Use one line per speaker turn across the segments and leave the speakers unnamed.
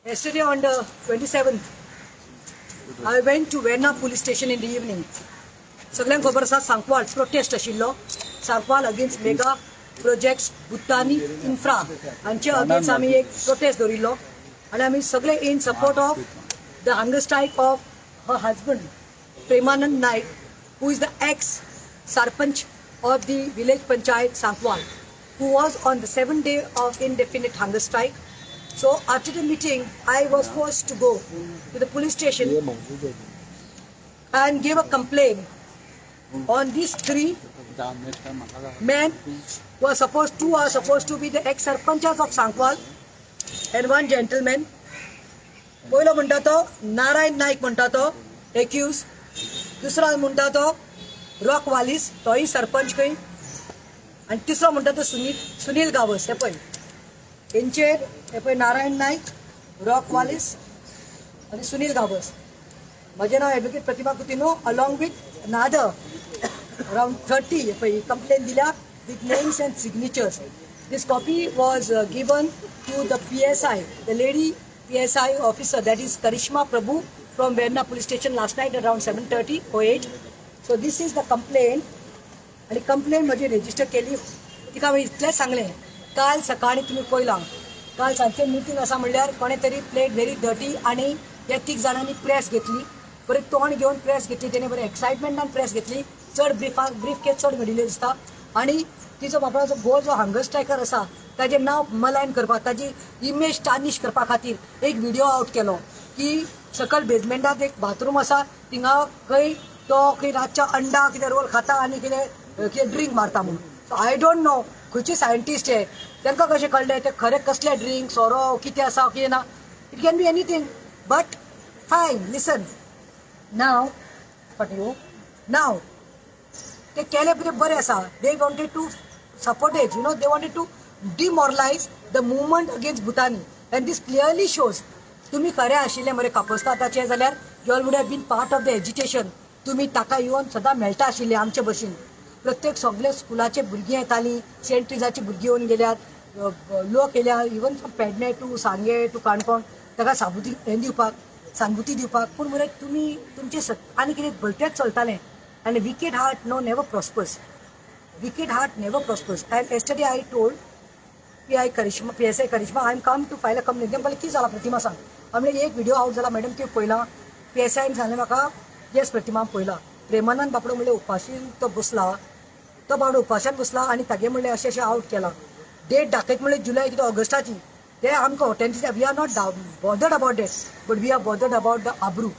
Yesterday on the 27th, I went to Verna police station in the evening. सगळ्यांक खबर आसा, Sankwal protest आशिल्लो, Sankwal against mega projects, Bhutani infra हांचे against आमी एक प्रोटेस्ट दवरिल्लो आनी आमी सगळे in support of the hunger strike of her husband Premanand Naik, who is the ex sarpanch of the village panchayat Sankwal, who was on the 7th day of indefinite hunger strike. So after the meeting, I was forced to go to the police station and give a complaint on these three men who are supposed two are supposed to be the ex-sarpanchas of Sankwal and one gentleman. पयलो म्हणटा तो नारायण नायक म्हणटा तो accused, दुसरो म्हणटा तो rock वालीस, तोय सरपंच खंय, आनी तिसरो म्हणटा तो सुनील गावस. हे पळय, हेंचेर हे पळय, नारायण नायक, रॉक वालीस आनी सुनील गावस. म्हजें नांव एडवोकेट प्रतिमा Coutinho, along with another around 30. पळय, कंप्लेन दिल्या with names and signatures. This copy was given to the PSI, the lady PSI officer, that is Karishma Prabhu from Verna police station, last night around 7:30 or 8. So this is the complaint. आनी complain म्हजी register केली. तिका हांवें इतलेंच सांगलें, काल सकाळीं तुमी पळयलां, काल सांजचें मिटींग आसा म्हणल्यार कोणें तरी प्लेट व्हेरी डर्टी आनी त्या तीग जाणांनी प्रेस घेतली, बरें तोंड घेवन प्रेस घेतली. तेणे बरें एक्सायटमेंटान प्रेस घेतली, चड ब्रिफाक ब्रीफ केस चड घडिल्ले दिसता. आनी तिचो बापडाचो घोव जो हंगर स्ट्रायकर आसा, ताजें नांव मलायन करपाक, ताजी इमेज टार्निश करपा खातीर एक व्हिडिओ आउट केलो की सकयल बेजमेंटात एक बाथरूम आसा, थिंगा खंय तो खंय रातच्या अंडा कितें रोल खाता आनी कितें कितें ड्रिंक मारता म्हणून. सो I don't know खंयचे सायंटिस्ट हे, तांकां कशें कळ्ळें ते खरें कसलें ड्रिंक, सोरो कितें आसा कितें ना. It can be anything, but fine. Listen now, but you now ते केले कितें बरें आसा. They wanted to support it, they wanted to demoralize the movement against Bhutani, and this clearly shows. तुमी खरें आशिल्ले मरे कापस्ताचे जाल्यार you all would have been part of the agitation. तुमी ताका येवन सदां मेळटा आशिल्ले आमचे भशेन. प्रत्येक सगळे स्कुलाचे भुरगीं येतालीं, सेंट ट्रिजाची भुरगीं येवन गेल्यात, लोक येयल्या, even from Pedne to Sanguem to Canacona, ताका साबुती हें दिवपाक, सहानुभूती दिवपाक. पूण मरे तुमी तुमचे आनी कितें भलतेच चलतालें. आनी wicked heart no never prospers, wicked heart never prospers. And yesterday I told PI Karishma, PSI Karishma, I am come to file a complaint. ते म्हणलें, कितें जाला प्रतिमा, सांग. हांवें म्हणलें, एक व्हिडिओ आउट जाला मॅडम, ते पळयलां? पी एस आयन सांगलें म्हाका, येस प्रतिमा, पळयला. प्रेमानंद बापडो म्हणलें उपाशीन तो बसला, तो बाबडो उपाशान बसला आनी तागे म्हणलें अशें अशें आउट केलां. डेट दाखयत म्हणलें जुलय कितें ऑगस्टाची. ते आमकां authenticity, we are not bothered about that, but we are bothered about the आब्रू.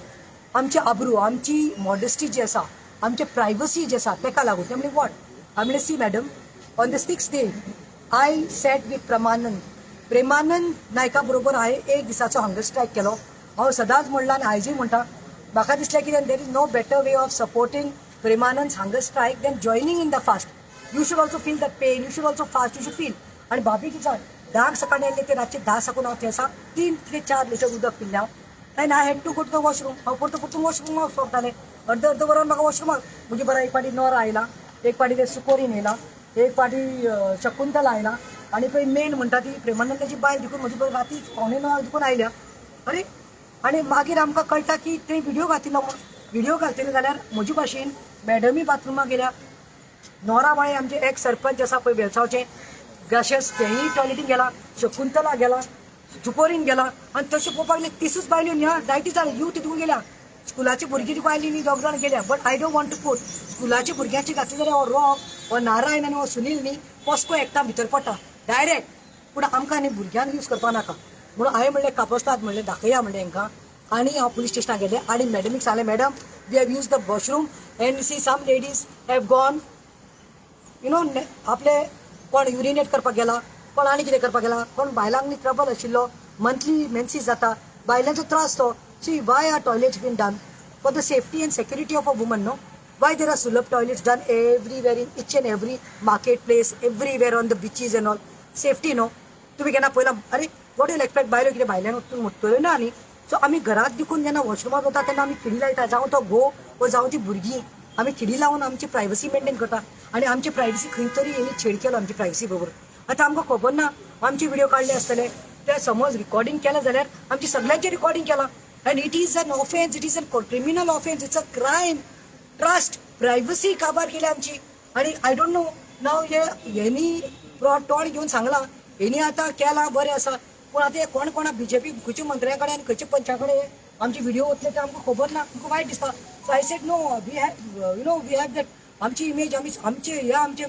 आमची आब्रू, आमची मॉडेस्टी जी आसा, आमची प्रायवसी जी आसा, तेका लागून. ते म्हणलें, what? हांवें म्हणलें, see madam, on the sixth day I sat with Premanand. Premanand नायका बरोबर हांवें एक दिसाचो हंगर स्ट्रायक केलो. हांव सदांच म्हणलां आनी आयजूय म्हणटा, म्हाका दिसलें कितें, there is no better way of supporting Premanand hunger strike than joining in the fast. You should also feel that pain, you should also fast, you should feel. आनी भाभी कितें, 10क सकाळी आयले ते, रातचे 10 साकून हांव थंय आसा. 3 ते 4 लिटर उदक पिल्लें हांव and I had to go to the washroom. हांव परतो परतून वॉशरुमाक वचपाक, अर्द अर्द वरान म्हाका वॉशरुमाक. म्हजे बरा एक फावटी नोरा आयला, एक फावटी ते सुकोरीन येयला, एक फावटी शकुंतला आयला आनी पळय मेन म्हणटा ती प्रेमानंदाची बायल देखून म्हजी बरोबर राती 8:45 देखून आयल्या. अरे, आनी मागीर आमकां कळटा की ते व्हिडिओ घातिल्लो म्हूण. व्हिडिओ घालतले जाल्यार म्हजे भाशेन मॅडमी बाथरुमाक गेल्या, नोरा माळे आमचे एक सरपंच आसा पळय वेलसांवचे, ग्राशियस, तेंय टॉयलेटीन गेला, शकुंतला गेला, जुपोरीन गेला. आनी तशें पळोवपाक गेल्यार तिसूच बायल्यो न्ही जायती जाण यूथ तितून गेल्या. स्कुलाची भुरगीं तुका आयली न्ही, दोग जाण गेल्या, but I don't want to put. स्कुलाच्या भुरग्यांची घातली जाल्यार हो रॉक, हो नारायण आनी हो सुनील न्ही पॉस्को एक्टा भितर पडटा डायरेक्ट. पूण आमकां न्ही भुरग्यांक यूज करपा नाका म्हणून हांवें म्हणलें, कापस्ताद म्हणलें दाखया म्हणलें हांकां. आनी हांव पुलीस स्टेशनाक गेलें आनी मॅडमीक सांगलें, madam, we have used the washroom and see, some ladies have gone, आपले कोण युरिनेट करपाक गेला, कोण आनी कितें करपाक गेला, कोण बायलांक न्ही ट्रबल आशिल्लो, मंथली मेन्सीस जाता, बायलांचो त्रास तो. See, why are toilets been done? For the safety and security of a woman, no? Why there are Sulabh toilets done everywhere, in each and every market place, everywhere on the beaches and all? Safety, no? तुम्ही केन्ना पळयला? अरे, what you'll expect? बायलो कितें भायल्यान वचून मुत्तल्यो ना न्ही. सो आमी घरात देखून जेन्ना वॉशरुमात वता तेन्ना आमी खिडी लायता, जावं तो घोव वो जावं ती भुरगीं. आमी खिडी लावन आमची प्रायवसी मेंटेन करता आनी आमची प्रायवसी खंय तरी हेणी छेड केलो आमची प्रायवसी बरोबर. आतां आमकां खबर ना आमचे व्हिडिओ काडले आसतले. ते समज रिकॉर्डिंग केलें जाल्यार आमची सगळ्यांचें रिकॉर्डिंग केलां and it is an offence, it is an criminal offence, it's a crime. Trust, privacy काबार केली आमची. आनी I don't know नाव हे हेनी तोंड घेवन सांगलां, हेनी आतां केलां, बरें आसा, पूण आतां हे कोण कोणा बीजेपी खंयच्या मंत्र्या कडेन आनी खंयच्या पंचा कडेन आमची व्हिडिओ वतले ते आमकां खबर ना. आमकां वायट दिसता. So I said no, we have that आमची इमेज, आमी आमचे हे आमचे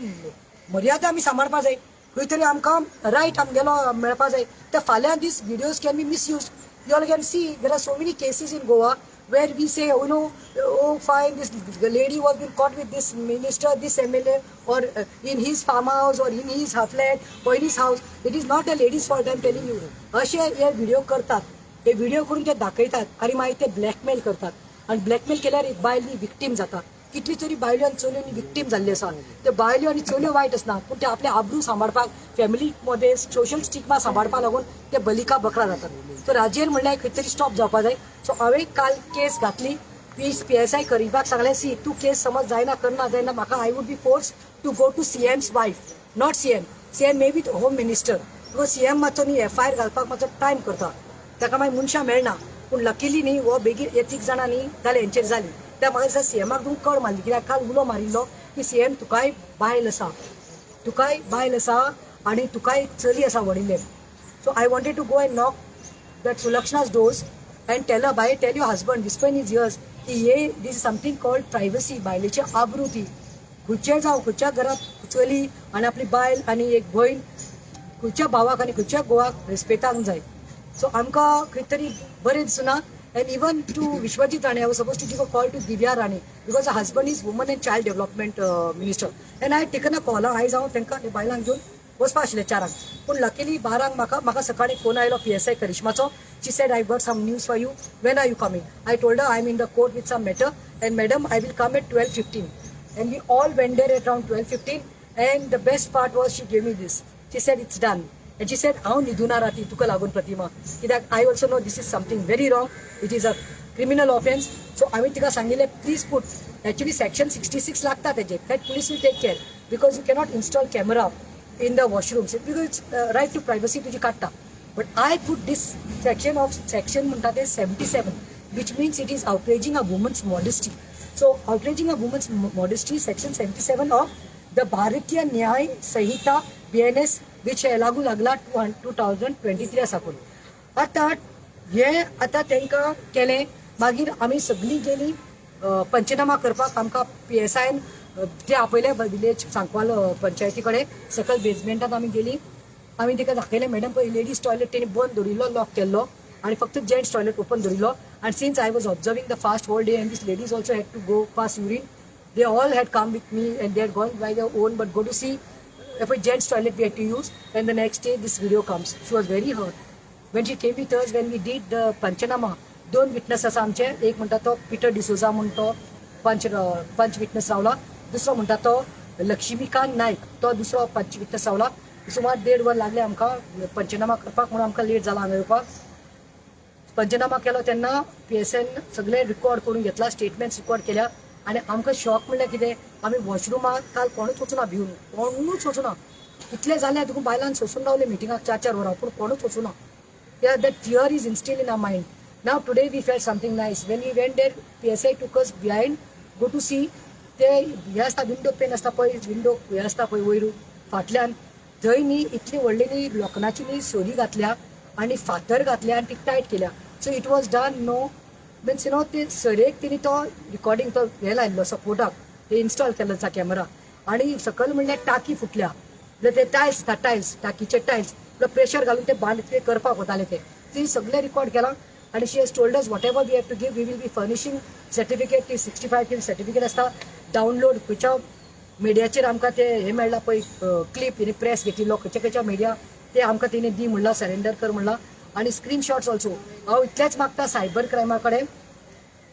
मर्यादा आमी सांबाळपा जाय. खंय तरी आमकां रायट आमगेलो मेळपा जाय. ते फाल्यां these videos can be misuse. You all can see there are so many cases in Goa where we say, oh, fine, this lady was been caught with this minister, this MLA, or in his farmhouse, or in his flat, or in his house. It is not the lady's fault, I am telling you. असे हे video करतात, हे video करून ते दाखयतात आनी मागीर ते ब्लॅकमेल करतात. आनी ब्लॅकमेल केल्यार एक बायल ही विक्टीम जाता. कितली तरी बायल्यो आनी चलयो विक्टीम जाल्ली आसा. ते बायल्यो आनी चलयो वायट आसना, पूण ते आपले आबरू सांबाळपाक, फॅमिली मध्ये सोशल स्टिग्मा सांबाळपाक लागून ते बलिका बकरा जातात. सो हाजेर म्हणल्यार खंय तरी स्टॉप जावपा जाय. सो हांवें काल केस घातली. पीएसआय करिश्माक सांगलें, सी, तूं केस समज जायना, करना जायना, म्हाका I would be force to go to CM's wife, not CM, CM may be home minister, because CM मातसो न्ही एफआयआर घालपाक मातसो टायम करता, ताका मागीर मनशां मेळना. पूण लकीली न्ही हो बेगीन हे तीग जाणां न्ही जालें हेंचेर जाली. त्या म्हाका दिसता सीएमाक तुमी कळ मारली, कित्याक काल उलो मारिल्लो की सीएम, तुकाय बायल आसा, तुकाय बायल आसा आनी तुकाय एक चली आसा व्हडिल्लें. So I wanted to go and knock that Sulakshana's doors and tell her, "Bye, tell your husband, whisper in his ears की हे this is something called privacy." बायलेची आबरू ती. खंयचे जावं, खंयच्या घरात चली आनी आपली बायल आनी एक भयण, खंयच्या भावाक आनी खंयच्या घोवाक रेस्पेताक जाय. सो आमकां खंय तरी बरें दिसना. And even to Vishwajit Rane, I was suppose to give a call to Divya Rane because husband is woman and child development minister and I taken a call. आयज हांव तांकां बायलांक घेवन वचपा आशिल्लें 4 पूण लकीली 12 म्हाका म्हाका सकाळी फोन आयलो PSI करिश्माचो. She said, "I got some news for you. When are you coming?" I told I am in the court with some matter and madam, I will come at 12:15. And we all went there at around 12:15. And the best part was she gave me this. She said, "It's done." And she said, "हांव न्हिदुना राती तुका लागून प्रतिमा, कित्याक I also know this is something very wrong. It is a criminal offence." So हांवें तिका सांगिल्लें, please put actually section 66 लागता तेजेर, that police will take care, because you cannot install camera in the washrooms because right to privacy तुजी काडटा. But I put this section of section म्हणटा ते 77, which means it is outraging a woman's modesty. So outraging a woman's modesty, section 77 of the Bharatiya Nyaya Sanhita, BNS, which लागू लागला 2023 साकून. आतां हे आतां तांकां केलें. मागीर आमी सगळीं गेलीं पंचनामा करपाक. आमकां पीएसआयन ते आपयले विलेज सांकवाल पंचायती कडेन. सकयल बेजमेंटात आमी गेलीं. आमी तिका दाखयलें, मॅडम, पळय, लेडीज टॉयलेट तेणी बंद दवरिल्लो, लॉक केल्लो आनी फक्त जेंट्स टॉयलेट ओपन दवरिल्लो. आनी since I was observing the fast whole day and these ladies also had to go pass urine, they all had come with me and they had gone by their own, but go to see if a gents toilet we had to use. And the next day this video comes. She was very hurt when she came with us. When we did the panchanama, दोन witness आसा आमचे. एक म्हणटा तो Peter D'Souza म्हण, तो पंच पंच विटनस रावला. दुसरो म्हणटा तो लक्ष्मीकांत नायक, तो दुसरो पंच विटनस रावला. सुमार देड वर लागले आमकां पंचनामा करपाक, म्हणून आमकां लेट जाला हांगा येवपाक. पंचनामा केलो तेन्ना पीएसआयन सगळे रिकॉर्ड करून घेतला, स्टेटमेंट्स रिकॉर्ड केल्या. आनी आमकां शॉक म्हणल्यार कितें, आमी वॉशरुमाक काल कोणूच वचूना भिवन, कोणूच वचूना. इतलें जालें तुका, बायलांक सोंसून रावले मिटिंगाक चार चार वरां, पूण कोणूच वचूना. Yeah, that fear is instilled in our mind. Now today we felt something nice. When we went there, PSI took us behind, go to see ते हे आसता, विंडो पेन आसता पळय, विंडो हे आसता पळय वयर फाटल्यान, थंय न्ही इतली व्हडली न्ही लोखणाची न्ही सरी घातल्या आनी फातर घातल्या आनी ती टायट केल्या. So it was done, no means ते सरयेक तेणी तो रिकॉर्डिंग तो हे लायल्लो सपोर्टाक, ते इन्स्टॉल केल्लो आसा कॅमेरा. आनी सकयल म्हणल्यार टाकी फुटल्या, म्हणल्यार ते टायल्स आसता, टायल्स, टाकीचे टायल्स प्रेशर घालून ते बांद ते करपाक वताले. ते ती सगळे रिकॉर्ड केलां. आनी she has told us whatever we have to give, we will be furnishing certificate. ती 65 सर्टिफिकेट आसता. डावनलोड खंयच्या मिडियाचेर आमकां ते हे मेळ्ळा पळय क्लिप, तिने प्रेस घेतिल्लो खंयच्या खंयच्या मिडिया, ते आमकां तिने दी म्हणलां, सरेंडर कर म्हणलां आनी स्क्रीनशॉट्स ऑल्सो. हांव इतलेंच मागता सायबर क्रायमा कडेन.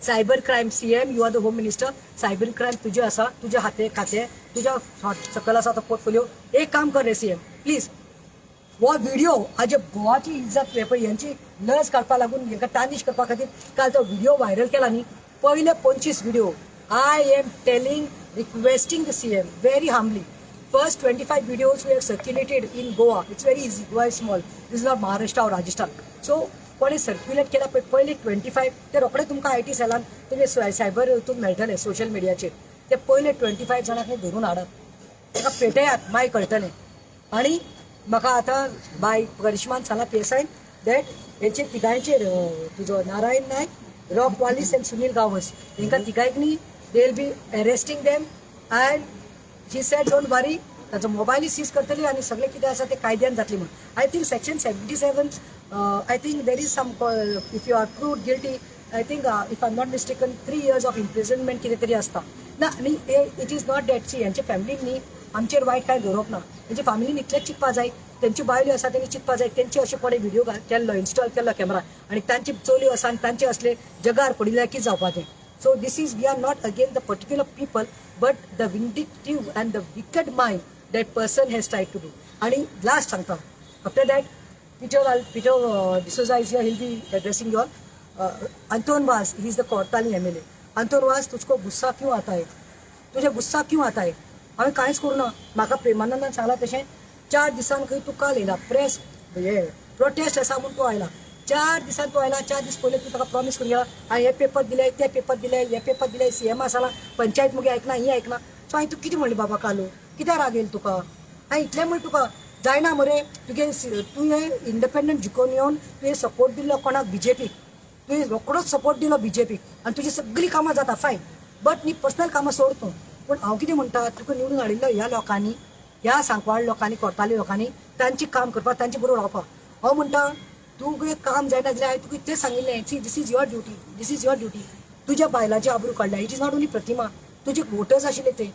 Cyber crime, CM, you are the home minister. Cyber crime तुजें आसा, तुज्या हाते खातें, तुज्या सकयल आसा तो पोर्टफोलियो. एक काम कर रे सीएम, प्लीज, हो व्हिडिओ हाजे गोवाची इज्जत हे पळय यांची लज काडपा लागून, हेका टार्निश करपा खातीर काल तो व्हिडिओ व्हायरल केला न्ही, पयले 25 video, I am telling, requesting the CM very humbly. First 25 videos we have circulated in Goa. It's very easy. Goa is small. This is not Maharashtra or Rajasthan. So कोणी circulate केला पळय पयले 25, ते रोखडे तुमकां IT सेलान तुमचे cyber हितून मेळटले सोशल मिडियाचेर. ते पयले 25 जाणांक धरून हाडात, ताका पेटयात, मागीर कळटलें. आणि म्हाका आतां बाय करिश्मान सांगला पी एस आयन that हेचे तिगांचेर, तुजो नारायण नायक, रॉक वालीस आनी सुनील गांवस, हेंकां तिगांयक न्ही they will be arresting them. And she said don't worry, ताचो मोबायलय सीज करतली आनी सगळें कितें आसा तें कायद्यान जातली म्हणून. I think section 77, I think there is some, if you are prove guilty, I think, if I am not mistaken, 3 years of imprisonment कितें तरी आसता ना. आनी it is not that, see, हेंच्या फॅमिलीन न्ही आमचेर वायट कांय दवरप ना. तेंच्या फॅमिलीन इतलेंच चिंतपा जाय, तेंची बायल्यो आसा तेणी चिंतपा जाय, तेंचे अशें कोणें व्हिडिओ केल्लो, इन्स्टॉल केल्लो कॅमेरा आनी तांची चलयो आसा आनी तांचे असले जगार पडिल्ले कितें जावपाचें? So this is, we are not against the particular people, but the vindictive and the wicked mind that person has tried to do. आणि लास्ट सांगता, after that Peter D'Souza is here, he'll be addressing you all. Anton Vaz, he is the Cortalim MLA. Anton Vaz, तुझको गुस्सा क्यों आता है? तुझे गुस्सा क्यों आता है? हांवें कांयच करूं ना. म्हाका प्रेमानंदान सांगला तशें 4 दिसान खंय तूं काल येयला, प्रेस हे प्रोटेस्ट आसा म्हूण तूं आयला. 4 दिसान तूं आयला. 4 दीस पयलीं तूं ताका प्रॉमीस करून गेला, हांवें हे पेपर दिले, ते पेपर दिले, हे पेपर दिले, सीएमा सांगला, पंचायत मुगे आयकना, ही आयकना. सो हांवें तूं कितें म्हणलें बाबा कालू, कित्याक राग येयलो तुका? हांवें इतलें म्हण तुका जायना मरे तुगे. तुवें इंडिपेंडंट जिखोवन येवन तुवें सपोर्ट दिल्लो कोणाक? बीजेपीक. तुवें रोकडोच सपोर्ट दिलो बीजेपीक आनी तुजी सगळीं कामां जाता, फायन, बट न्ही पर्सनल कामां सोड तूं. पूण हांव कितें म्हणटा, तुका निवडून हाडिल्लो ह्या लोकांनी, ह्या सांकवाळ लोकांनी, कोर्ताली लोकांनी, तांची काम करपाक, तांचे बरोबर रावपाक. हांव म्हणटा तुगे काम जायना जाल्यार हांवें तुका इतलें सांगिल्लें, see, this is your duty, this is your duty. तुज्या बायलाची आबरू काडल्या. It is not only प्रतिमा, तुजे वोटर्स आशिल्ले ते.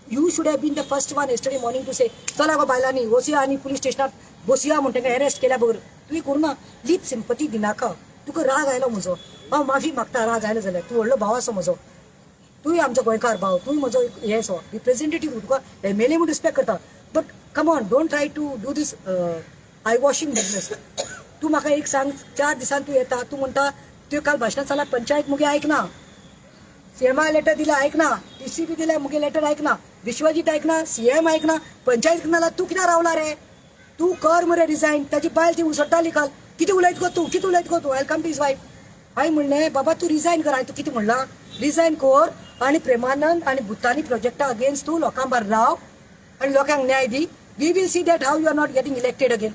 You should have been the first one yesterday morning to say, चला गो बायलांनी, वचया आनी पुलीस स्टेशनार बसया म्हण तांकां अरेस्ट केल्या बगर. तुवें करूं ना. लीप सिंपती दिनाका. तुका राग आयलो म्हजो, हांव माफी मागता राग आयलो जाल्यार. तूं व्हडलो भाव आसा म्हजो, तूंय आमचो गोंयकार भाव, तूंय म्हजो हे असो रिप्रेझेंटेटीव, तुका एमएलए म्हूण रिस्पेक्ट करता, but come on, don't try to do this eye washing business. तूं म्हाका एक सांग, 4 दिसान तूं येता, तूं म्हणटा, तुवें काल भाशणांत सांगला, पंचायत मुगे आयकना, सीएमआय लेटर दिला आयकना, टीसीपी दिल्या मुगे लेटर आयकना, विश्वजीत आयकना, सीएम आयकना, पंचायत आयकना, तूं कित्याक रावला रे? तूं कर मरे रिजायन. ताजी बायल ती उसळटाली काल, कितें उलयत गो तूं, कितें उलयत गो तूं? Welcome to his wife. हांवें म्हणलें, बाबा तूं रिजायन कर. हांवें तूं कितें म्हणलां? रिजायन कर आनी प्रेमानंद आनी भुतानी प्रोजेक्टा अगेन्स्ट तूं लोकां बार राव आनी लोकांक न्याय दी. We will see that how you are not getting elected again.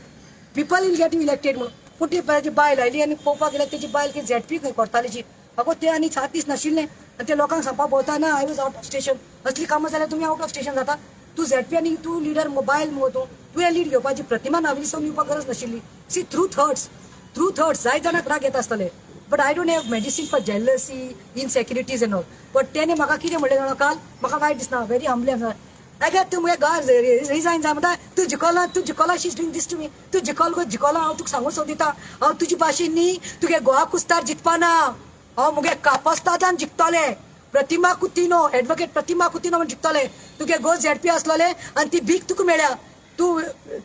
People will get you elected म्हणून. पूण ती ताजी बायल आयली आनी पळोवपाक गेल्यार तेजी बायल की झेडपी खंय कोर्तालीची. अगो ते आनी 7 दीस नाशिल्ले आनी ते लोकांक सांगपाक भोंवता ना, I was out of station. असली कामां जाल्यार तुमी आवट ऑफ स्टेशन जाता. तूं झेडपी आनी तूं लिडर, बायल मुगो तूं, तुवें लीड घेवपाची. प्रतिमा नावेलीसून येवपाक गरज नाशिल्ली. See, truth hurts, truth hurts. जाय जाणांक राग येता आसतले, but I don't have medicine for jealousy, insecurities and all. But तेणे म्हाका कितें म्हणलें जाणा काल, म्हाका वायट दिसना, व्हेरी हंबली आसा. अगे तूं मुगे घर रिजायन जाय म्हणटा, तूं जिखला, तूं जिखला. She doing this to me. तूं जिखल गो जिखला, हांव तुका सांगूंक सोदिता, हांव तुजी भाशेन न्ही तुगे गोवा कुस्तार जिखपाना, हांव मुगे कापस्तादान जिखतले. प्रतिमा कुतिनो, एडवोकेट प्रतिमा कुतिनो म्हण जिखतले. तुगे गो झेडपी आसलोले आनी ती भीक तुका मेळ्ळ्या. तूं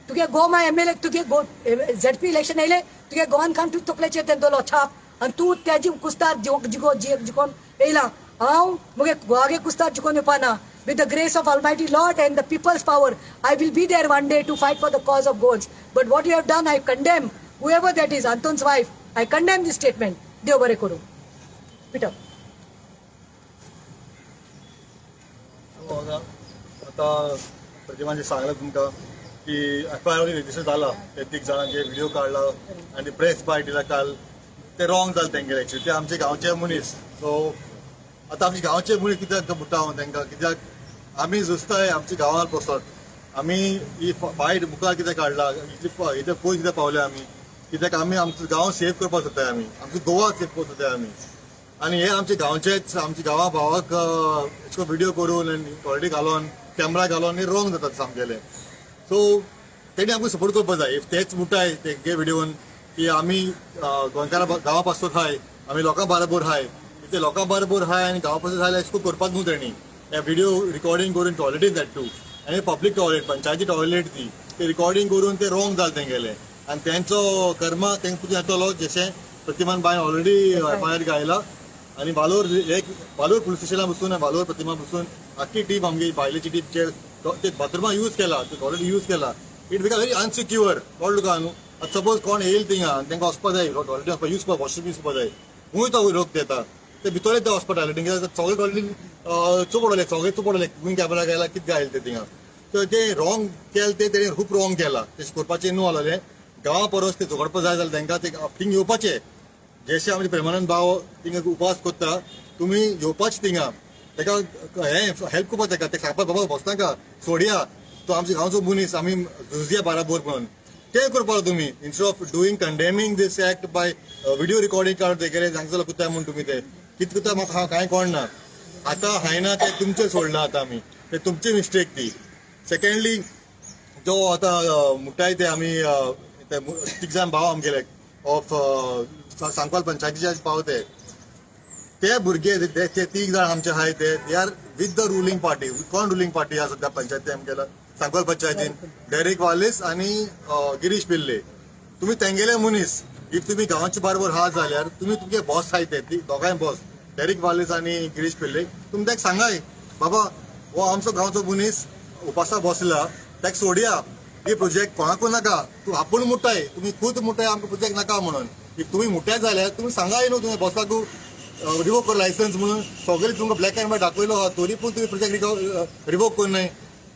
तुगे गो माय एमएलए, तुगे गो झेडपी इलेक्शन येयले, तुगे गोवान खान तूं तकलेचेर तें छाप आनी तूं तेजी कुस्तार जिखो जिखोन येयला. हांव मुगे गोवागे कुस्तार जिखोन येवपा. With the grace of Almighty Lord and the people's power, I will be there one day to fight for the cause of Goans. But what you have done, I condemn. Whoever that is, Anton's wife, I condemn this statement. देव बरें करूं. Peter.
आता प्रतिमांचे सांगलं तुमकां की FIR register जाला, ते तीग जाणांचे व्हिडिओ काडला आनी प्रेस बाय दिला काल, ते रॉंग जालें तेंगेलें. एक्चुअली ते आमचे गांवचे मनीस. सो आतां आमचे गांवचे मनीस कित्याक म्हणटा हांव तांकां, कित्याक आमी झुजताय आमच्या गांवांत बसत. आमी ही फायट मुखार कित्याक काडला, इतली इतले पयस कित्याक पावले आमी? कित्याक आमी आमचो गांव सेव करपाक सोदताय, आमी आमचो गोवा सेव करपाक सोदताय आमी. आनी हे आमचे गांवचेच, आमच्या गांवा भावाक अशें व्हिडिओ करून आनी क्वॉलिटी घालून, कॅमरा घालून हे रॉंग जातात सामकेले. सो तेणी आमकां सपोर्ट करपाक जाय. If तेच म्हणटाय तेगे व्हिडिओन की आमी गोंयकारा गांवा पासत हाय, आमी लोकां बरोबर हाय, ते लोकां बरोबर हाय आनी गांवा पासत जाल्यार अशें करपाक न्हू तेणी. हे व्हिडिओ रिकॉर्डिंग करून टॉयलेटीन, that to आनी पब्लीक टॉयलेट, पंचायती टॉयलेट ती, ते रिकॉर्डिंग करून ते रॉंग जालें तेंगेलें. आनी तेंचो कर्मा तेंका येतलो, जशें प्रतिमान बायन ऑलरेडी एफआयआर घायला. आनी वालोर, एक वालोर पुलीस स्टेशनाक बसून, वालोर प्रतिमा बसून, आख्खी टीम, आमगे बायलेची टीम, जे ते बाथरुमा यूज केला, ते टॉयलेट यूज केला, it become very unsecure. कळ्ळें तुका न्हू? आतां सपोज कोण येयल थिंगा आनी तांकां वचपा जाय टॉयलेट, वचपा यूज करपा, वॉशरूम यूज करपा जाय, खूंय तो रोग येता ते भितर ते वचपा टॉयलेटीन, कित्याक सगळे टॉयलेटीन चोपडले, सगळे चोपडले, खूंय कॅमेरा गेला कितें आयले ते थिंगा. तर ते रॉंग केलें, ते तेणें खूब रॉंग केला. तशें करपाचें न्हू आसलेलें. गांवा परस ते झगडपा जाय जाल्यार तांकां ते थिंग येवपाचें. जशें आमचे प्रेमानंद भाव थिंगा उपास करता, तुमी येवपाच थिंगा, ताका हें हेल्प करपा, ताका ते सांगपा, बाबा बसनाका, सोडया, तो आमच्या गांवचो मनीस, आमी झुजया बराबर म्हणून. ते करपाक तुमी instead of doing condemning this act by video recording काडून तेगेले सांगतलो कुत्ता म्हूण तुमी ते कितें करता म्हाका कांय कळना. आतां हांयना ते तुमचें सोडलां, आतां आमी ते तुमची मिस्टेक ती. सेकंडली, जो आतां म्हणटाय ते आमी ते तीग जाण भाव आमगेले ऑफ सांकवाल पंचायतीचे पाव, ते ते भुरगे, ते तीग जाण आमचे आहाय, ते they are with the ruling party. कोण रुलींग पार्टी आसा सध्या पंचायती आमगेल्या सांकवाल पंचायतीन? डेरिक वालेस आनी गिरीश पिल्ले. तुमी तेंगेले मनीस, if तुमी गांवाचे बरोबर आहा जाल्यार तुमी तुमगे बॉस आहाय, ते दोगांय बॉस डेरिक वालेस आनी गिरीश पिल्ले, तुमी ताका सांगाय, बाबा हो आमचो गांवचो मनीस उपासा बसला, ताका सोडया, ही प्रोजेक्ट कोणाकूय नाका. तूं आपूण मुटाय, तुमी खूद मुटाय आमकां प्रोजेक्ट नाका म्हणून. If तुमी मुटाय जाल्यार तुमी सांगाय न्हू तुमी बॉसाकू रिवोक कर लायसन्स म्हणून. सगळे तुमकां ब्लॅक अँड व्हायट दाखयलो आहा, तरी पूण तुमी प्रोजेक्ट रिवोक करनाय.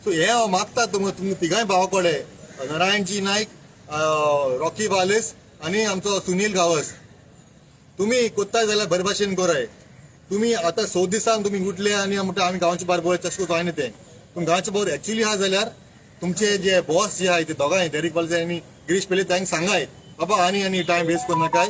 सो हे हांव मागता तुमकां, तुमी तिगांय भावा कडेन, नारायणजी नायक, रॉकी वालेस आनी आमचो सुनील गांवस, तुमी कोत्ताय जाल्यार बरे भाशेन कराय. तुमी आतां 6 दिसान तुमी उठले आनी म्हणटा आमी गांवचे बारबर, तशें जायना तें. तुमी गांवचे बरोबर एक्चुली आहा जाल्यार तुमचे जे बॉस जे आहाय ते दोगांय डेरिक वालेस आनी गिरीश पिल्ले, तांकां सांगाय, बाबा आनी आनी टायम वेस्ट करनाकाय,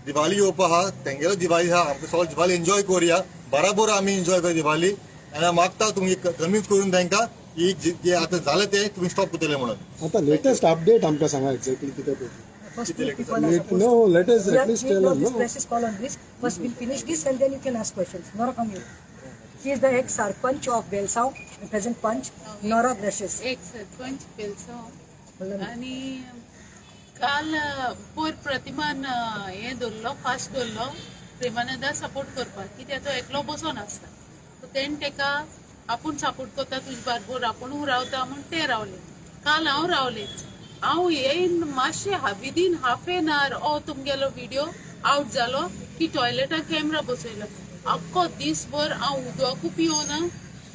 दिवाळी येवपा आहा, तेंगेलो दिवाळी आहा, आमकां सगळो दिवाळी एन्जॉय करुया, बराबर आमी एन्जॉय करूया दिवाळी. आनी हांव मागता तुमी कन्विन्स करून तांकां ही जे आतां जालें तें तुमी स्टॉप करतले म्हणून.
आता लेटेस्ट अपडेट आमकां सांगा, एक्झॅक्टली कितें पळय.
First two people are supposed
No,
to.
let us at least tell
no,
us,
this
no.
press is call on this. First we'll finish this and then you can ask questions. Nora, come here. She is the ex-sarpanch of Velsao, the present panch, Nora Gracious.
एक सरपंच वेलसांव. आनी काल पोर प्रतिमान हें धरलो, fast धरलो प्रेमानंदा support करपाक, कित्याक तो एकलो बसोन आसता. सो तेणें तेका आपूण सपोर्ट करता, तुजे बारबोर आपूण रावता म्हूण ते रावले. काल हांव रावले, हांव येयन मातशें विदीन हाफ एन our हो तुमगेलो व्हिडिओ आवट जालो की टॉयलेटाक कॅमेरा बसयलो. आख्खो दीसभर हांव उदकूय पिवना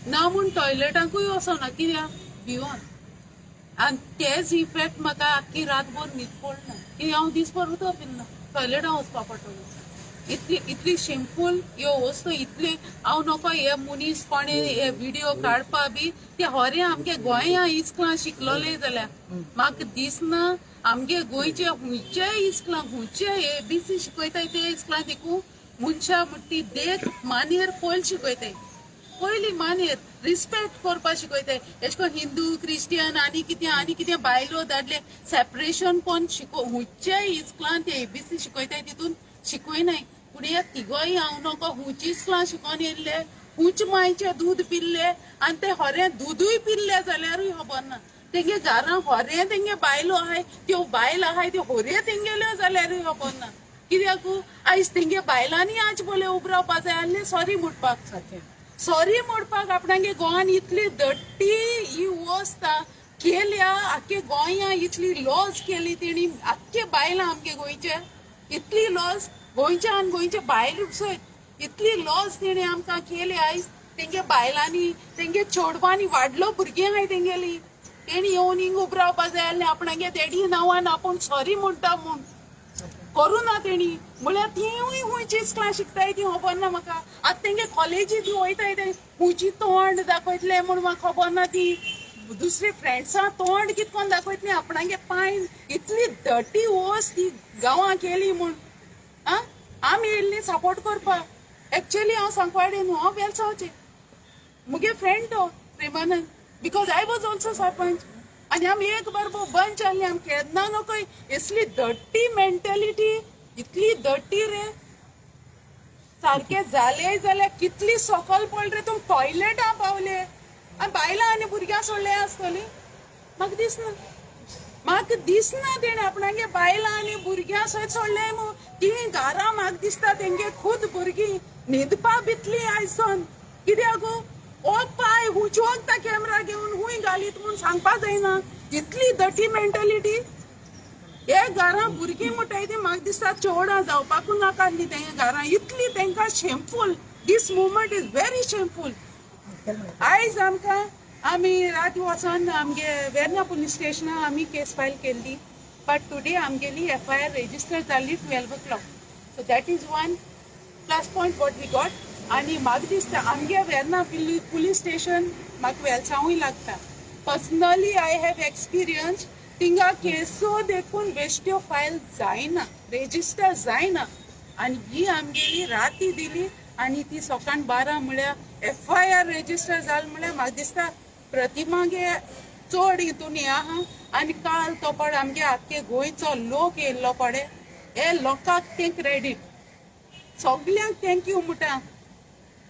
ना म्हूण टॉयलेटाकूय वचना, कित्याक भिवन. आनी तेच इफेक्ट म्हाका आख्खी रातभर न्हीद पडना, कित्याक हांव दीसभर उदक पिना, टॉयलेटाक वचपा पडटलें. इतली इतली शेमफूल ह्यो वस्तू, इतली हांव नको हे मनीस कोणे हे व्हिडिओ काडपा बी. ते होरे आमगे गोंया इस्कलां शिकलोले जाल्यार म्हाका दिसना आमगे गोंयचे खंयच्याय इस्कलां, खंयचे एबीसी शिकयताय ते इस्कलां देखून मनशां म्हणटा ती देख मानेर पयलीं शिकयताय, पयली मानेर रिस्पेक्ट करपा शिकयताय. एश कोन हिंदू क्रिस्टियन आनी कितें आनी कितें, बायलो दादले सेपरेशन कोण शिको खंयच्याय इस्कलान ते एबीसी शिकयताय तितून शिकयनाय. पूण हे तिगोय हांव नको खंयची इस्कलां शिकोन येयल्ले, खंयचे मायचे दूद पिल्ले आनी ते होरें दुदूय पिल्ले जाल्यारूय खबर ना. तेंगे घरां होरें तेंगे बायलो आहाय, त्यो बायल आहाय त्यो होरे तेंगेल्यो जाल्यारूय खबर ना. कित्याक आयज तेंगे बायलांनी आज बोले उब रावपा जाय आसलें सॉरी म्हणपाक.
सारकें.
सॉरी म्हणपाक आपणागे गोंयान इतली दट्टी ही वस्ता केल्या, आख्खे गोंया इतली लॉज केली तेणी, आख्खे बायलां आमगे गोंयचे इतली लॉज, गोंयच्या आनी गोंयच्या बायल सयत इतली लॉज तेणी आमकां केली. आयज तेंगे बायलांनी तेंगे चेडवांनी वाडलो भुरगीं आहाय तेंगेली, तेणी येवन हिंग उब रावपा जाय आसलें आपणागे देडी नांवान आपूण सॉरी म्हणटा म्हूण. करूं ना तेणी म्हळ्यार तिवूय खंयची इस्कलां शिकताय ती खबर ना म्हाका. आतां तेंगे कॉलेजी ती वयताय ते खंयची तोंड दाखयतले म्हूण म्हाका खबर ना. ती दुसरी फ्रेंड्सां तोंड कित कोन दाखयतली आपणागे पांय, इतली डटी वस ती गांवां केली म्हूण. आं, आमी येयल्ली सपोर्ट करपाक. एक्चुअली हांव सांकवाडे न्हू, हांव वेलसांवचें. मुगे फ्रेंड तो Premanand, because I was also sarpanch आनी आमी एक बरोबर बंच आहली. आमी केन्ना नको इसली डट्टी मेंटेलिटी, इतली डट्टी रे. सारकें जालें जाल्यार कितली सकल पडले रे तुम, टॉयलेटां पावले आनी बायलां आनी भुरग्यां सोडले आसतली. म्हाका दिसना, म्हाका दिसना तेणें आपणागे बायलां आनी भुरग्यां सयत सोडले मू. ती घरां म्हाका दिसता तेंगे खुद भुरगीं न्हिदपा भितली आयज सावन. कित्याक गो?
ओ पाय हुंचोवंक कॅमेरा घेवन हुंय घालीत म्हूण सांगपा जायना. इतली डर्टी मेंटलिटी. हे घरां भुरगीं म्हणटाय ती म्हाका दिसता चेवडां जावपाकूच नाका आसली तेंगे घरां. इतली तेंकां shameful. This movement is very shameful. आयज आमकां आमी राती वचोन आमगे वेर्ना पुलीस स्टेशनार आमी केस फायल केल्ली, बट टुडे आमगेली एफआयआर रेजिस्टर जाल्ली 12 o'clock. So that is one plus point what we got. आनी म्हाका दिसता आमगे वेर्ना पुलीस स्टेशन म्हाका वेलसांवूय लागता. पर्सनली I have experience, थिंगा केसो देखून बेश्ट्यो फायल जायना, रेजिस्टर जायना. आनी ही आमगेली राती दिली आनी ती सकाळ 12 म्हळ्यार एफआयआर रेजिस्टर जाल म्हळ्यार म्हाका दिसता प्रतिमागे चड हितून हें आहा. आनी काल तो पळय आमगे आख्खे गोंयचो लोक येयल्लो पळय, हे लोकांक तें क्रेडीट, सगल्यांक thank you म्हणटा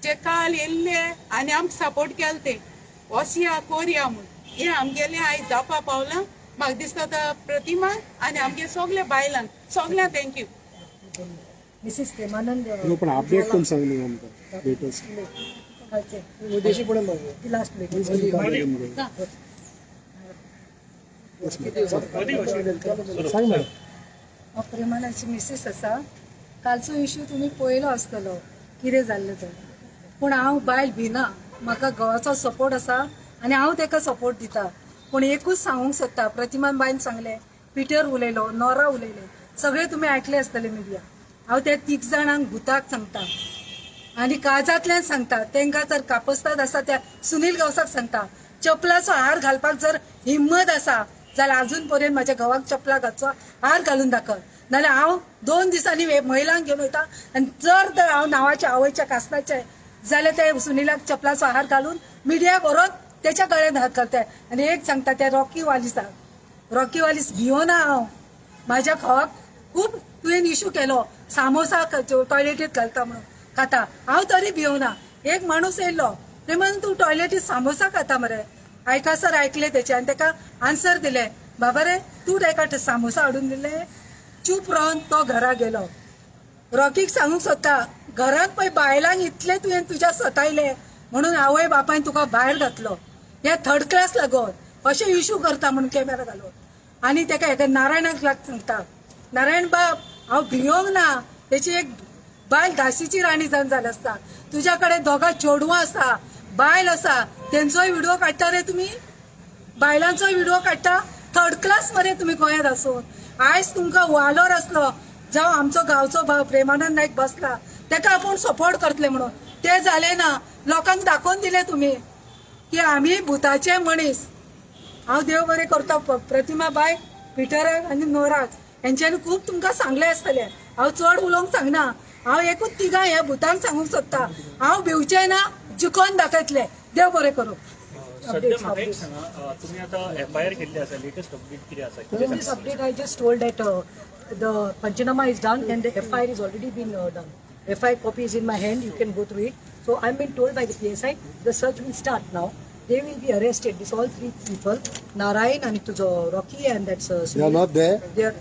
जे काल येयल्ले आनी आमकां सपोर्ट केले ते वसया कोरया म्हूण. हें आमगेलें आयज जावपा पावलां. म्हाका दिसता तो प्रतिमा आनी आमगे सगल्या बायलांक सगल्यांक thank you.
Mrs Premanand.
न्हू, पण अपडेट कोण सांग न्हू आमकां लेटस्ट.
लास्ट.
सांग मॅडम.
हांव प्रेमानंदची मिसीस आसा. कालचो इशू तुमी पळयलो आसतलो कितें जाल्लें तें. पूण हांव बायल भिना. म्हाका घोवाचो सपोर्ट आसा आनी हांव ताका सपोर्ट दिता. पूण एकूच सांगूंक सोदता, प्रतिमान बायन सांगलें, पिटर उलयलो, नोरा उलयलें, सगळें तुमी आयकलें आसतलें मिडिया. हांव त्या तीग जाणांक भुताक सांगता आनी काळजांतल्यान सांगता, तांकां जर कापस्ताद आसा त्या सुनील गांवसाक सांगता, चपलाचो हार घालपाक जर हिम्मत आसा जाल्यार अजून पर्यंत म्हाज्या घोवाक चपला घालचो हार घालून दाखय. नाल्यार हांव 2 दिसांनी महिलांक घेवन वयता आनी जर तर हांव नांवाच्या आवयच्या कास्ताचें जाल्यार ते सुनीलाक चपलाचो हार घालून मिडियाक व्हरोन तेच्या गळ्यान हात घालता. आनी एक सांगता त्या रॉकी वालिसाक, रॉकी वालीस भियोना हांव. माझ्या घोवाक खूब तुवें इशू केलो, सामोसा टॉयलेटीत घालता म्हणून खाता, हांव तरी भिवना. एक माणूस येयलो ते म्हणून तूं टॉयलेटीत सामोसा खाता मरे. आयकासर आयकले तेचे आनी तेका आन्सर दिले, बाबा रे तूं तेका सामोसा हाडून दिले. चूप रावन तो घरा गेलो. रॉकीक सांगूंक सोदता, घरांत पळय बायलांक इतलें तुवें तुज्या सतायलें म्हणून आवय बापायन तुका भायर घातलो. हे थर्ड क्लास लागोन अशें इशू करता म्हणून कॅमेरा घालून. आनी तेका एका नारायणाक लाग सांगता, नारायण बाब हांव भियोंक ना. तेची एक बायल दासीची राणी जावन जाली आसता. तुज्या कडेन दोगां चेडवां आसा, बायल आसा, तेंचोय व्हिडिओ काडटा रे तुमी, बायलांचोय व्हिडिओ काडटा. थर्ड क्लास मरे तुमी गोंयांत आसून. आयज तुमकां वालोर आसलो जावं आमचो गांवचो भाव प्रेमानंद नायक बसला तेका आपूण सपोर्ट करतले म्हणून, ते जालें ना. लोकांक दाखोवन दिले तुमी की आमी भुताचे मनीस. हांव देव बरें करता प्रतिमा बाय, पिटराक आनी नोराक हेंच्यांनी खूब तुमकां सांगलें आसतलें. हांव चड उलोवंक सांगना. हांव एकूच तिगां ह्या भुतांक सांगूंक सोदता, हांव भिवचें ना, जिकोन दाखयतलें. देव बरें करूं.
सध्या म्हाका एक सांगा, तुमी आतां एफआयआर केल्ली आसा, लेटेस्ट अपडेट कितें आसा, कितें
This update I just told that the Panchanama is done and the FIR is already been done. FIR copy is in my hand, you can go through it. So I'm been told by the PSI, the search will start now. They will be arrested, these all three people, Narayan and tujo Rocky and that's
They are not there.
They are,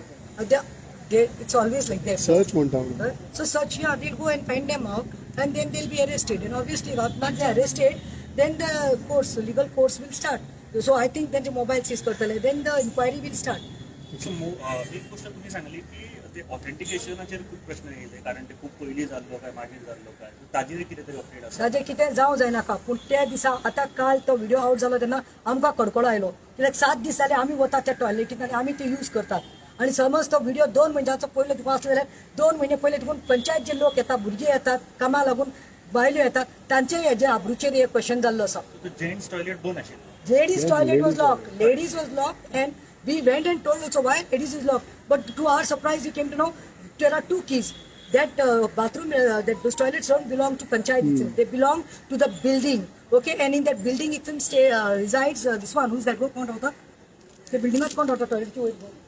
it's always like that.
Search म्हणटा हांव.
So search, yeah, they'll go and find them out and then they'll be arrested. And obviously, once they're arrested, then the course, legal course will start. So I think then the mobile seize करतले, then the inquiry will start.
एक गोष्ट तुम्ही सांगली की ते ऑथेंटिकेशनाचेर खूब प्रश्न येयले, कारण ते खूब पयलीं जाल्लो काय मागीर जाल्लो काय, ताजेर कितें तरी अपडेट आसा?
ताजें कितें जावं जायनाका, पूण त्या दिसा आतां काल तो व्हिडिओ आवट जालो तेन्ना आमकां कडकडो आयलो, कित्याक 7 दीस जाले आमी वतात त्या टॉयलेटीन आनी आमी ते यूज करतात. आनी समज तो व्हिडिओ 2 म्हयन्याचो पयलो तुका आसलो जाल्यार 2 म्हयने पयले तुका पंचायत जे लोक येता, भुरगीं येतात कामा लागून, बायलो येतात, तांचे हेजे आबरूचेर एक क्वेश्चन जाल्लो आसा.
जेंट्स टॉयलेट बंद आशिल्लो.
Ladies toilet was locked. Ladies was locked, and we went and told also why ladies is locked. But to our surprise, we came to know there are two keys. That bathroom, that those toilets don't belong to panchayat itself. They belong to the building. Okay, and in that building itself stay resides this one. Who's that? कोण रावता? ते बिल्डिंगात कोण रावता टॉयलेटची वयर?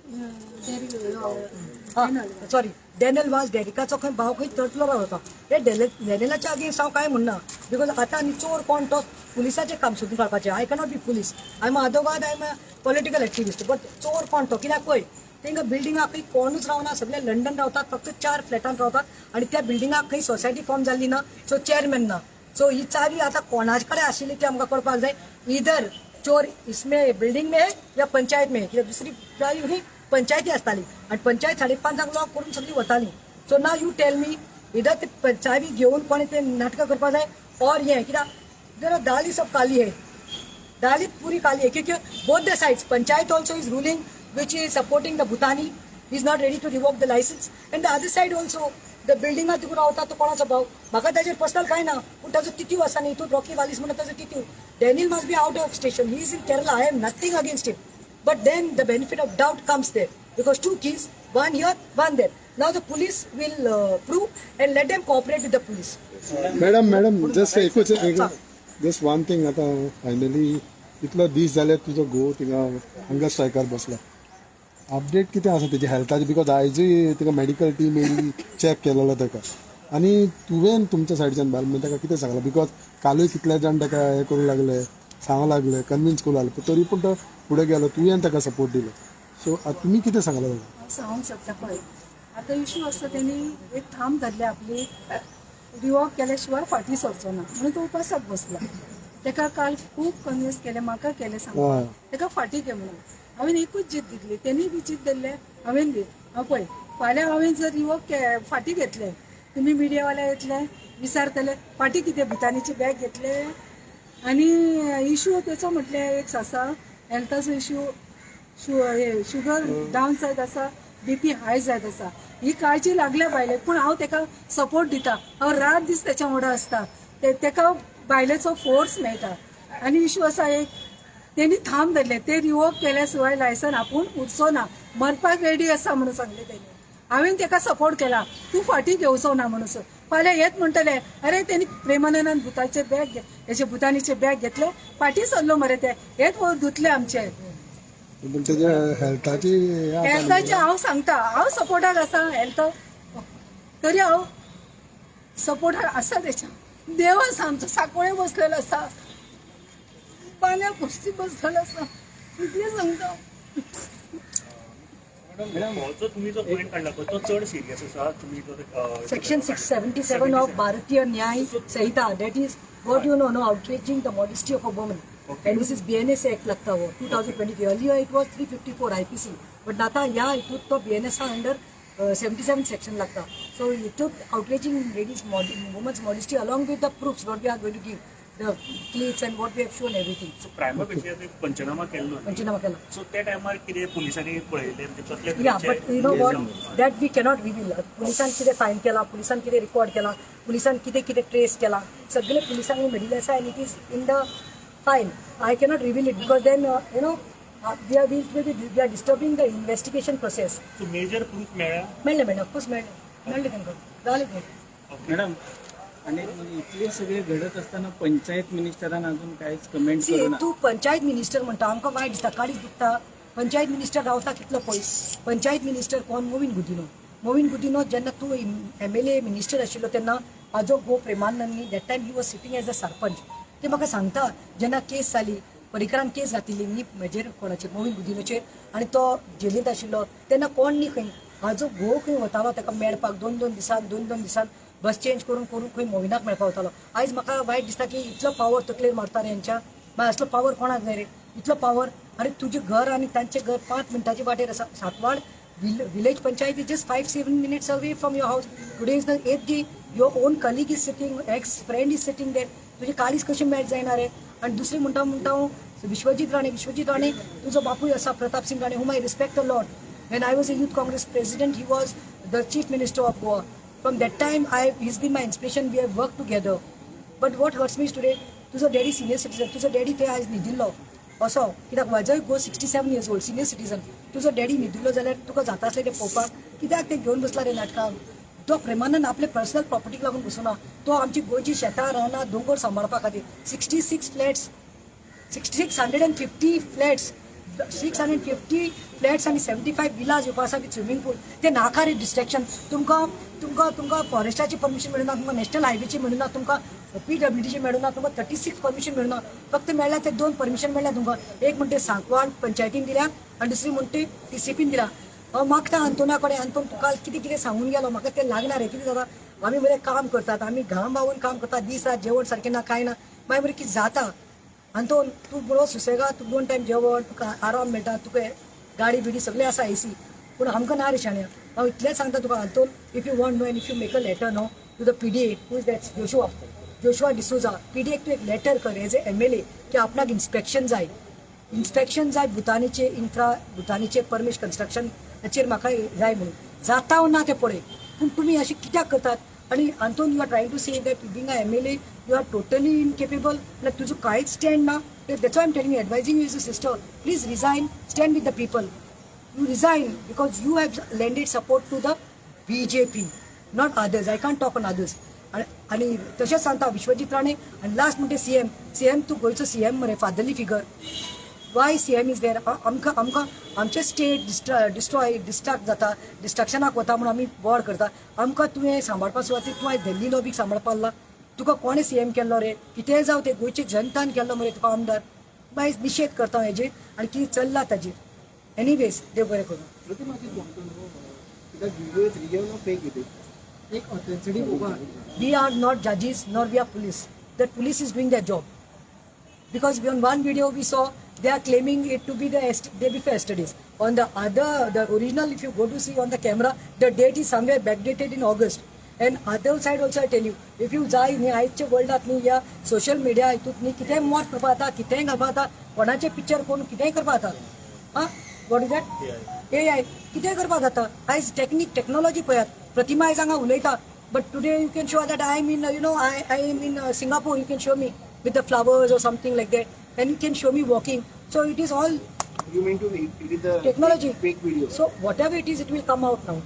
Sorry, डॅनल वाज, डेरिकाचो खंय भाव खंय third फ्लोरार होता. हे डॅनेलाच्या अगेन्स्ट हांव कांय म्हणना, because आतां आनी चोर कोण तो पुलिसाचें काम सोदून काडपाचें. I cannot be police, I am आदोगाद, I am a political activist, but चोर कोण तो कित्याक पळय तांकां बिल्डिंगाक खंय कोणूच रावना, सगळे लंडन रावतात, फक्त चार फ्लॅटान रावतात आनी त्या बिल्डिंगाक खंय सोसायटी फॉर्म जाल्ली ना, सो चेअरमॅन ना. सो ही चावी आतां कोणाच कडेन आशिल्ली ती आमकां कळपाक जाय. इधर चोर इसमें बिल्डिंग में है या पंचायत में है, कित्याक दुसरी चावी ही पंचायती आसताली आनी पंचायत 5:30 लॉक करून सगळी वताली. So now you tell me, इधर ते चावी घेवन कोणी ते नाटकां करपाक जाय और हें कित्याक जरा दाली सब काली है, दाली पूरी काली है, क्योंकि both the sides, panchayat also is ruling which is supporting the Bhutani, is not ready to revoke the licence, and the other side also the बिल्डिंगा तिकून रावता तो कोणाचो भाव. म्हाका ताजेर पर्सनल कांय ना, पूण ताजो तितीव आसा न्ही, तूं रॉकी वालीस म्हणून ताजो तितीव. Daniel must be out of station, he is in Kerala. I am nothing against him, but then the benefit of doubt comes there because two keys, one here, one there. Now the police will prove and let them cooperate with the police.
Madam, madam, just एकूच एक, just one thing. आतां finally इतलो दीस जाले तुजो घोव थिंगा hunger स्ट्रायकार बसला. अपडेट कितें आसा तेजी हेल्थाची? Because आयजूय तिका मेडिकल टीम येयली, चॅक केलेलो ताका. आनी तुवें तुमच्या सायडच्यान बायल म्हणजे ताका कितें सांगलां? Because कालूय कितले जाण ताका हें करूंक लागले, सांगूंक लागले, कन्विन्स करूंक लागले, पूण तरी पूण तो फुडें गेलो. तुवें ताका सपोर्ट दिलो. सो आतां तुमी कितें सांगलां ताका?
हांव सांगूंक शकता. पळय, आतां इशू आसता, तेणी एक थांब धरले आपली, रिवॉक केल्या शिवाय फाटीं सरचो ना म्हणून तो उपासाक बसला. तेका काल खूब कन्विन्स केलें, म्हाका केलें सांग तेका फाटीं घे म्हणून. हांवें एकूच जीत दितली, तेणी बी जीत धरले, हांवें बी. हांव पळय, फाल्यां हांवें जर रिवॉक फाटीं घेतले, तुमी मिडियावाले येतले, विचारतले फाटीं कितें भुतानीची बॅग घेतले. आनी इशू तेचो म्हटल्यार एक आसा हेल्थाचो इशू, हे शुगर डावन जायत आसा, बीपी हाय जायत आसा. ही काळजी लागल्या बायलेक, पूण हांव तेका सपोर्ट दिता. हांव रात दीस तेच्या वांगडा आसता. तेका बायलेचो फोर्स मेळटा. आनी इशू आसा एक, तेणी थांब धरले, ते रिवोक केल्या शिवाय लायसन आपूण उरचो ना, मरपाक रेडी आसा म्हणून सांगले तेणी. हांवें तेका सपोर्ट केला, तूं फाटीं घेवचो ना म्हणून. फाल्यां येत म्हणटले, अरे तेणी प्रेमानंदान भुताचे बॅग, हेचे भुतानीचे बॅग घेतले, फाटीं सरलो मरे ते, हेच धुतले आमचे.
पूण तेज्या हेल्थाची हें आसा न्ही.
हेल्थाचे हांव सांगता, हांव सपोर्टाक आसा हेल्थ, तरी हांव सपोर्टाक आसा तेच्या. देव आसा आमचो, साकोळे बसलेलो आसा, बांद्या कुस्ती बसलेलो आसा, इतलें सांगता.
हो जो तुम्ही जो पॉईंट काढला पळय तो चड सिरियस आसा. तुम्ही जो
Section 677 of Bharatiya Nyay Sanhita, that is what you know, no, outraging the modesty of a woman. And this is BNS Act लागता हो 2023. Earlier it was 354 IPC, but आता ह्या हितूत तो BNS under 77 section लागता. So हितूत outraging ladies, women's modesty along with the proofs what we are going to give, the clips and what we have shown, everything.
So prima facie panchnama केल्लो न्ही?
पंचनामा केला.
So त्या टायमार कितें पुलिसांनी पळयलें, म्हणजे कसले
या, but you know what, that we cannot reveal. पुलिसान कितें फायन केला, पुलिसान कितें रिकॉर्ड केला, पुलिसान कितें कितें ट्रेस केला, सगळे पुलिसांनी मेळिल्लें आसा आनी it is in the file. I cannot reveal it because then we are disturbing the investigation process.
So major proof मेळ्ळा?
मेळ्ळें, मेळ्ळें, ऑफकोर्स मेळ्ळें, मेळ्ळें तांकां, जालें तें.
मॅडम, आणि इतले सगळे घडत असताना पंचायत मिनिस्टरान अजून काहीच कमेंट
सी,
करू ना.
तूं पंचायत मिनिस्टर म्हणटा, आमकां वायट दिसता, काळीज दुखता. पंचायत मिनिस्टर रावता कितलो पयस. पंचायत मिनिस्टर कोण? मोविन गुदिनो. मोविन गुदिनो जेन्ना तूं एमएलए मिनिस्टर आशिल्लो तेन्ना आजो गो प्रेमानंदनी, that time he was sitting as a sarpanch. ते म्हाका सांगता, जेन्ना केस जाली, पर्रीकरान केस घातिल्ली न्ही म्हजेर, कोणाचेर, मोविन गुदिनोचेर, आनी तो जेलींत आशिल्लो तेन्ना कोण न्ही खंय हाजो घोव खंय वतालो ताका मेळपाक, दोन दोन दिसान, दोन दोन दिसान बस चेंज करून करून खंय मोविनाक मेळपाक वतालो. आयज म्हाका वायट दिसता की इतलो पावर तकलेर मारता रे हेंच्या. मागीर असलो पावर कोणाक जाय रे, इतलो पावर? अरे, तुजें घर आनी तांचें घर 5 मिनटाचे वाटेर आसा. Sancoale village panchayat is just 5-7 minutes away from your house. Today is the eighth day. Your own colleague is sitting, ex friend is sitting there. तुजें काळीज कशें मेल्ट जायना रे? आनी दुसरें म्हणटा म्हणटा हांव विश्वजीत राणे. विश्वजीत राणे, तुजो बापूय आसा Pratap Singh Rane, whom I respect a lot. When I was a Youth Congress president, he was the Chief Minister of Goa. From that time, I he's been my inspiration. We have worked together. But what hurts me is today, तुजो daddy senior citizen, तुजो daddy थंय आयज न्हिदिल्लो असो, कित्याक म्हजोय घोव 67 years old, senior citizen. तुजो daddy न्हिदिल्लो जाल्यार तुका जाता आसलें तें पळोवपाक? कित्याक तें घेवन बसला रे नाटकां? तो प्रेमानंद आपले पर्सनल प्रॉपर्टीक लागून बसूना. तो आमची गोंयची शेतां, रानां, दोंगर सांबाळपा खातीर. 66 flats, 650 flats, 650 flats आनी 75 विलाज येवपा आसा विथ स्विमींग पूल. ते नाका रे डिस्ट्रॅक्शन. तुमकां तुमकां तुमकां फॉरेस्टाची परमिशन मेळना, तुमकां नॅशनल हायवेची मेळना, तुमकां पीडब्ल्यूडीची मेळना, तुमकां 36 परमिशन मेळना. फक्त मेळ्ळ्या ते दोन परमिशन मेळ्ळ्या तुमकां. एक म्हणटे सांकवाळ पंचायतीन दिल्या आनी दुसरी म्हणटे टीसीपीन दिल्या. हांव मागता अंतोना कडेन, अंतोन तुका कितें कितें सांगून गेलो, म्हाका तें लागना रे. कितें जाता, आमी बरें काम करतात, आमी घाम बावून काम करतात, दीस रात जेवण सारकें ना, कांय ना, मागीर मरे कितें जाता. अंतोन, तूं बरो सुसेगाद, तुका दोन टायम जेवण, तुका आराम मेळटा, तुका गाडी बिडी सगळें आसा, एसी, पूण आमकां ना रे शाण्या. हांव इतलेंच सांगता तुका अंतोन, if you want न्हू and if you make a letter न्हू to the PDA, who is that, Joshua D'Souza, पीडीएक तूं एक लेटर कर एज ए एमएलए की आपणाक इन्स्पेक्शन जाय, इन्स्पेक्शन जाय भुतानीचे, इन्फ्रा भुतानीचे परमेश कन्स्ट्रक्शनाचेर म्हाका जाय म्हणून. जाता ना तें पळय, पूण तुमी अशें कित्याक करतात? आनी अंतून you are trying to say that being a MLA you are totally incapable, like तुजो कांयच स्टँड ना. That's I am telling, advising you as a sister, please resign, stand with the people. You resign because you have lended support to the BJP, not others. I can't talk on others. आणि तशेंच सांगता विश्वजीत राणे आणि last म्हणटे CM. CM, तूं गोंयचो CM मरे, fatherly figure. Why CM is there? आमकां आमचे state destroy destruct जाता, डिस्ट्रक्शनाक वता म्हणून आमी वॉर करता. आमकां तुवें सांबाळपा सुवातेर तूं आयज दिल्ली लॉबीक सांबाळपा लागला. तुका कोणें सीएम केल्लो रे? कितेंय जावं, ते गोंयचे जनतान केल्लो मरे तुका आमदार. मागीर निशेध करता हेजेर आनी कितें चल्लां ताजेर. एनिवेज, देव बरें करूं.
प्रतिमाची सांगतो न्हू, कित्याक व्हिडिओ रियल नो फेक येते एक ऑथेंसिटी पळोवपाक.
We are not judges nor we are police. The police is doing their job. Because on one video we saw they are claiming it to be the day before yesterday's. On the other, the original, if you go to see on the camera, the date is somewhere backdated in August. And other side also I tell you, if you जाय न्ही आयच्या वर्ल्डात न्ही, ह्या social media हितूंत न्ही, कितेंय morph करपा जाता, कितेंय घालपा जाता, कोणाचें पिक्चर कोण कितेंय करपा जाता. आं, what is that, AI, कितेंय करपा जाता आयज. टेक्नीक, टेक्नॉलॉजी पळयात. प्रतिमा आयज हांगा उलयता, but today you can show that I am in you know I am in Singapore. You can show me with the flowers or something like that and you can show me walking. So it is all
You mean to it is the
technology.
Fake video.
So whatever it is, it will come out now.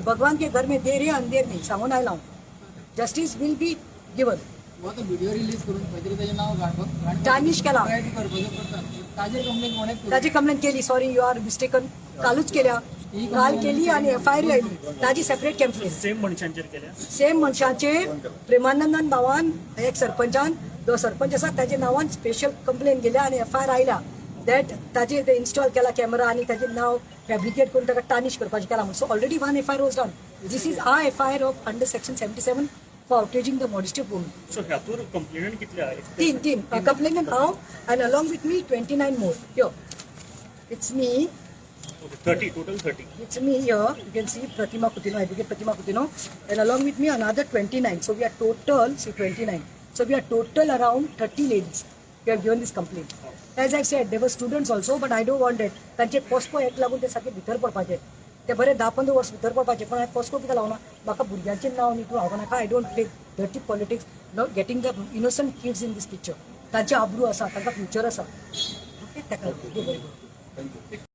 Bhagwan K घर में देर है, अंधेर नहीं. सांगून आयला हांव, justice will be given.
तो video release करून खंय तरी ताजें नांव घाण
Tarnish केला.
करपाचो करतात, ताजेर कंप्लेन कोणेच करूंक
ताजी कंप्लेन केली. Sorry, you are mistaken. कालूच केल्या, काल केली आणि एफ I R आयली ताजी सेपरेट कंप्लेन.
सेम मनशांचेर केल्या?
सेम मनशाचेर, प्रेमानंदन भावान, एक सरपंचान, जो सरपंच आसा ताच्या नांवान स्पेशल कंप्लेन केल्या आणि एफ I R आयल्या that ताजे ते इन्स्टॉल केला कॅमेरा आणि ताजें नांव फॅब्रिकेट करून ताका टार्निश करपाचें केलां. So already one FIR was done. This is a FIR of under section 77 for outraging the modesty of women.
So हातूर कंप्लेनंट कितले आहा?
तीन, तीन कंप्लेनंट हांव and along with me 29 more. Yo, it's me.
30, total 30.
It's me here. You can see Pratima Coutinho, Advocate Pratima Coutinho, and along with me another 29. So we are total, see, 29. So we are total around 30 ladies. We have given this complaint. As I said, there were students also, but I don't want it. तांचे POCSO act लागून ते सारखे भितर पडपाचे, ते बरे 10-15 वर्स भितर पडपाचे. पण हांवें पॉस्को कित्याक लावना? म्हाका भुरग्यांचें नांव न्ही तूं हांव नाका. I don't play dirty politics, no getting the innocent kids in this picture. तांचे आब्रू आसा, तांकां फ्युचर आसा. ओके, ताका लागून देव बरें करूं.